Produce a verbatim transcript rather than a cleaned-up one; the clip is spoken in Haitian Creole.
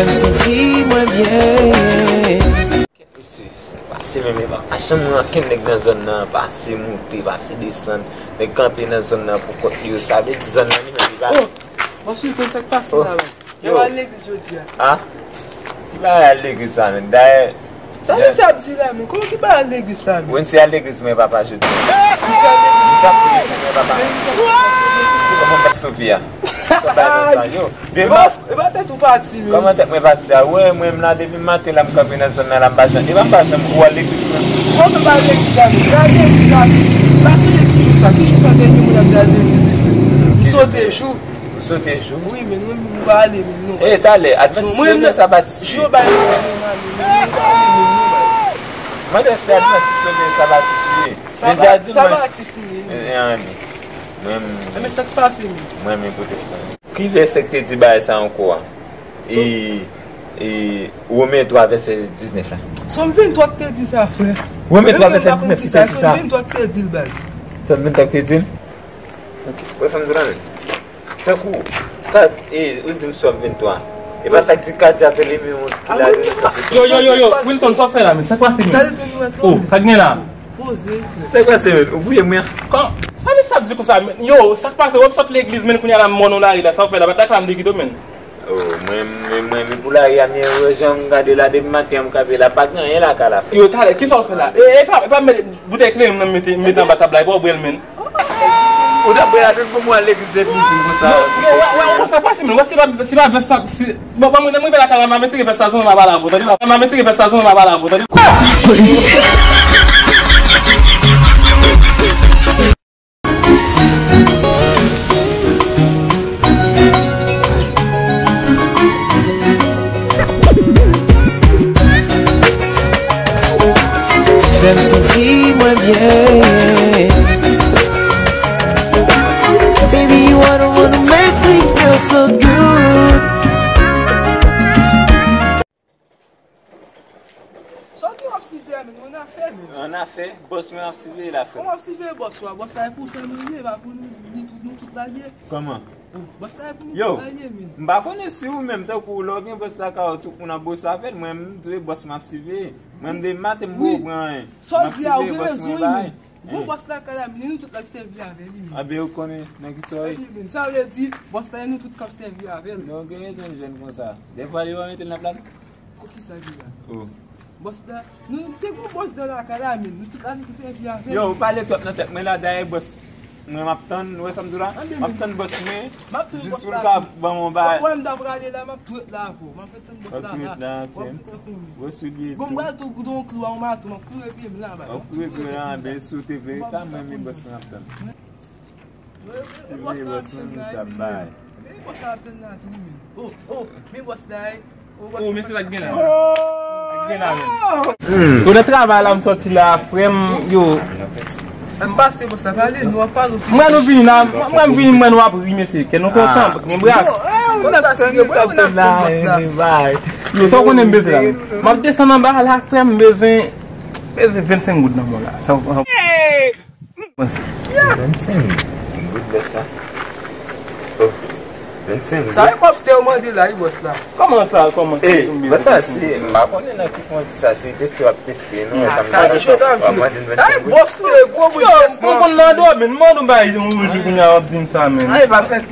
M santi mwen byen. Mesye, sa pase menm, e pa, pa janm wè ankenn nèg nan zòn nan, pase moute, pase desann, nèg kanpe nan zòn nan pou kont li yo, sa vle di zòn nan li menm li pa. Oh, Bòs Wilton, sa k pase la menm? Yo, yo al legliz jodi a. Ah? Ki bagay al legliz sa menm? Dayè, sa mesye ap di la menm? Kòman ki bagay al legliz sa menm? Wensi al legliz mwen papa jodi. Misye al legliz. Misye ap legliz mwen papa. Kòman m t ap sove a? Sa bagay nan sa yo. Demen. E pa tèt ou pati, men. Kòman tèt mwen pati a? Wè, mwen menm la, depi maten la, m kanpe nan zòn nan la, m pa janm, e pa m pa janm ou al legliz, non. Kòman pa legliz la, men? Gade legliz la, men. Pa sonje ki jou sa, ki jou sa dènye moun ap gade legliz, men. M sote jou. Ou sote jou? Wi, men mwen, m pa ale, men non. E, talè, Adventist yo, oubyen sa Batis yo? Jou bay mwen, mwen ale, men mwen pa ale, men non, baz. Mande si Adventist yo, oubyen sa Batis yo. Sa Batis, men. E, e, men. Mwen, mwen, mwen, mwen pwotestan. Ki vèsè k te di bagay sa ankò a? E, e, Women twa vèsè diznèf la. Sòm venntwa k te di sa, frè. Women twa vèsè diznèf ki te di sa. Sòm venntwa k te di l, baz. Sòm venntwa k te di l? Ok. Wè, fè m di w la menm. Tankou, kat, e, ou di m Sòm venntwa. E pa sa k di kat a te leve yon ki la. Yo, yo, yo, yo, Wilton, sa w fè la menm? Sa k pase menm? Sa li te di mwen. Oh, sa k gen la? Poze, frè. Sa k pase, men? Ou gouye mwen. Kò, sa mesye ap di konsa, men? Yo, sa k pase? W ap sot legliz, men kounye a la m mòn nan lari la. Sa w fè la? Bat lakay m de kite w, men. Oh, mwen, mwen, mwen, men pou lari a, men, wè, jan m gade la, depi maten an, m kanpe la, pa gen anyen lakay la, frè. Yo, talè, kisa w fè la? E, e, pa, e pa met boutèy kleren m nan mete, mete anba tab la, e pa w bwè l, men. Ou t ap bwè la, tout bon, mwen al legliz epi w di m konsa. Yo, yo, wè, wè, wè, sa k pase, men? Wè, se pa, se pa vès sa, se Bon, bon, mwen, mwen rive lakay la, m ap retire vès la sou mwen, m ap al avè w, tande la. M ap retire vès la sou mwen, m ap al avè w, tande. Fè m santi mwen byen. Baby, you are the one who makes me feel so good. Sa w gen w ap siveye a, men? Annafè, men. Annafè, bòs mwen ap siveye la, frè. Kòman w ap siveye bòs ou a? Bòs la e pou sèl mwen li ye, e pa pou nou, li tout, nou tout la l ye. Kòman? Bòs la e pou nou tout la l ye, men. Yo, m pa konnen si ou menm, tankou lè w gen bòs lakay ou, tout moun ap bòs avè l, mwen menm, m dwe bòs m ap siveye. Mwen menm, depi maten, m poko pran anyen. Sa w di a, ou gen rezon, wi, men. Gwo bòs lakay la, men, nou tout la k sèvi avè li, men. Anben, ou konnen nan ki sa w ye? Ebyen, men, sa vle di, bòs la, e nou tout k ap sèvi avè l. Non, gen rezon, jèn konsa. Dèfwa, li pa mete l nan plat. Ko kisa ki la? Oh. Bòs la, nou te gon bòs nan lakay la, men, nou tout la, nou k sèvi avè l. Yo, ou pale twòp nan tèt mwen la, dayè bòs mwen, m ap tann, ou wè sa m di w la? M ap tann bòs mwen, jis pou l ka ban m yon bagay. Bon, m ta prale la, m ap tou ret la avè w. M ap tann bòs la la. Wè sou li. Bon, m pral tou goude yon klou a yon mato, m ap kouri epi m la, bay. W ap kouri epi w la, ben, si w te veritab, mwen, men bòs mwen ap tann. Bòs la ap tann la, men bòs la ap tann la tou, men. Oh, oh, men bòs la, eh. Oh, men se pa t gen la. Pa t gen la, men. Yo, nan travay la, m sòti la, frè m, yo. Ap pase, bòs la, pale, nou ap pale osi. Mwen, nou vini la, mwen, mwen vini, mwen, nou ap ri, mesye, kè nou kontan, gen bras. Konnen sa ki gen pou nou ap tann bòs la. Yo, sa w konnen m bezwen la, men. M ap desann anba la, frè m, bezwen, bezwen vennsenk goud nan men w la. Sa, sa, vennsenk goud, bòs la. Oh, vennsenk goud. Sa e kòb tè w mande la, wi, bòs la. Kòman sa, kòman sa? Ey, bòs la, se, m pa konnen nan ki pwen sa, se teste w ap teste, non, sa m pa gen tan, w ap mande m vennsenk goud. Ey, bòs ou ye, gwo bout. Yo, m konprann nan do, men, m mande w bay yon jou kounye a, w ap di m sa, men. Ay, pa fèt.